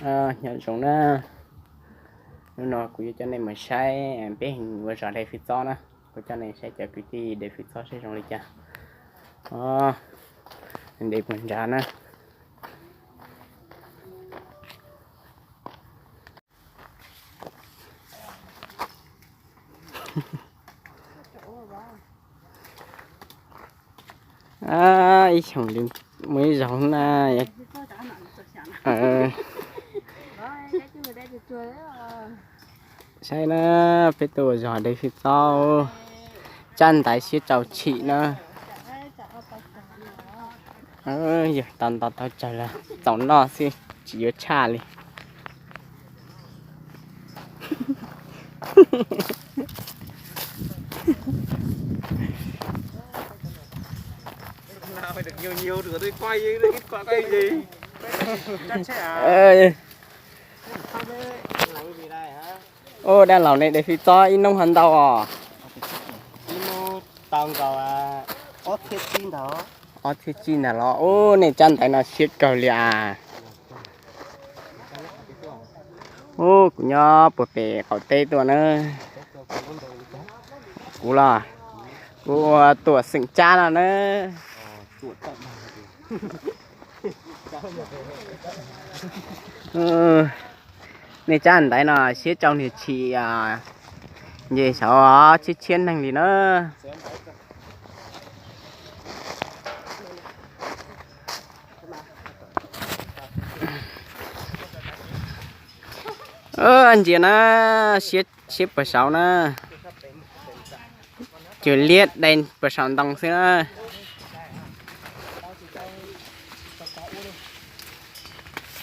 Nyob zoo na, hnub no kuv yuav coj nej mus saib peb ua zos de fwj txob na. Kuv coj nej saib cov kwv tij de fwj txob saib zoo li cas. De puag nrad na. Ib xyoos li muaj ib zaug na. Saib na, peb tuaj ua zos de fwj txob, tsab ntaiv siab tsau tshim na. Yog tau nto tau tsawg los txaus noj xwb, tsis yuav tshaj li. Ua dab laug nej de fwj txob ib hnub ho ntau os? Ob txhiab tsib ntag los. Ub, nej tsab ntaiv no siab kawg li as. Ub, kuv nyob puag pem qaum teb tuaj na. Kuv los, kuv ua tuam xeem tsab no na. Nej tsab ntaiv no siab tsau niag tshim, nce saud tshiab tshiab neeg li na. Ntsia na, siab puag saud na. Cug liab de puag saum ntoo xwb na.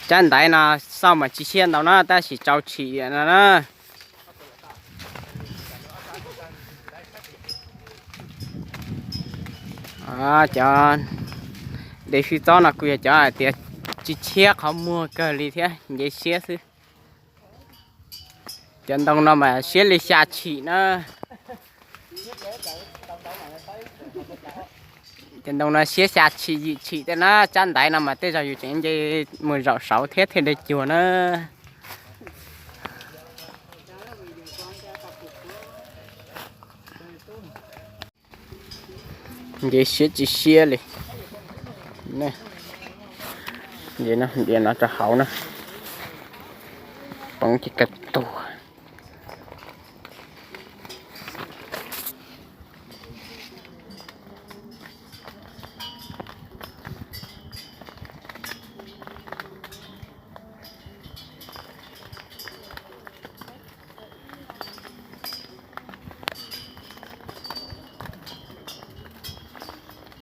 Tsab ntaiv no xauj mas tsis siab ntau na, tab sis tsau tshim no na. Cov de fwj txob no kuj yog cov hais tias tsis tshiab qhov muag kawg li thiab, nce siab xwb. Cov ntoo no mas siab li xya tshim na. Cov ntoo no siab xya tshim yim tshim tej na, tsab ntaiv no mas tej zaum yus tseem nce mus zaum saud thiab thiaj li cuag na. Nce siab tsis siab li. Nce no rau hauv na, poob ces kawg tuag.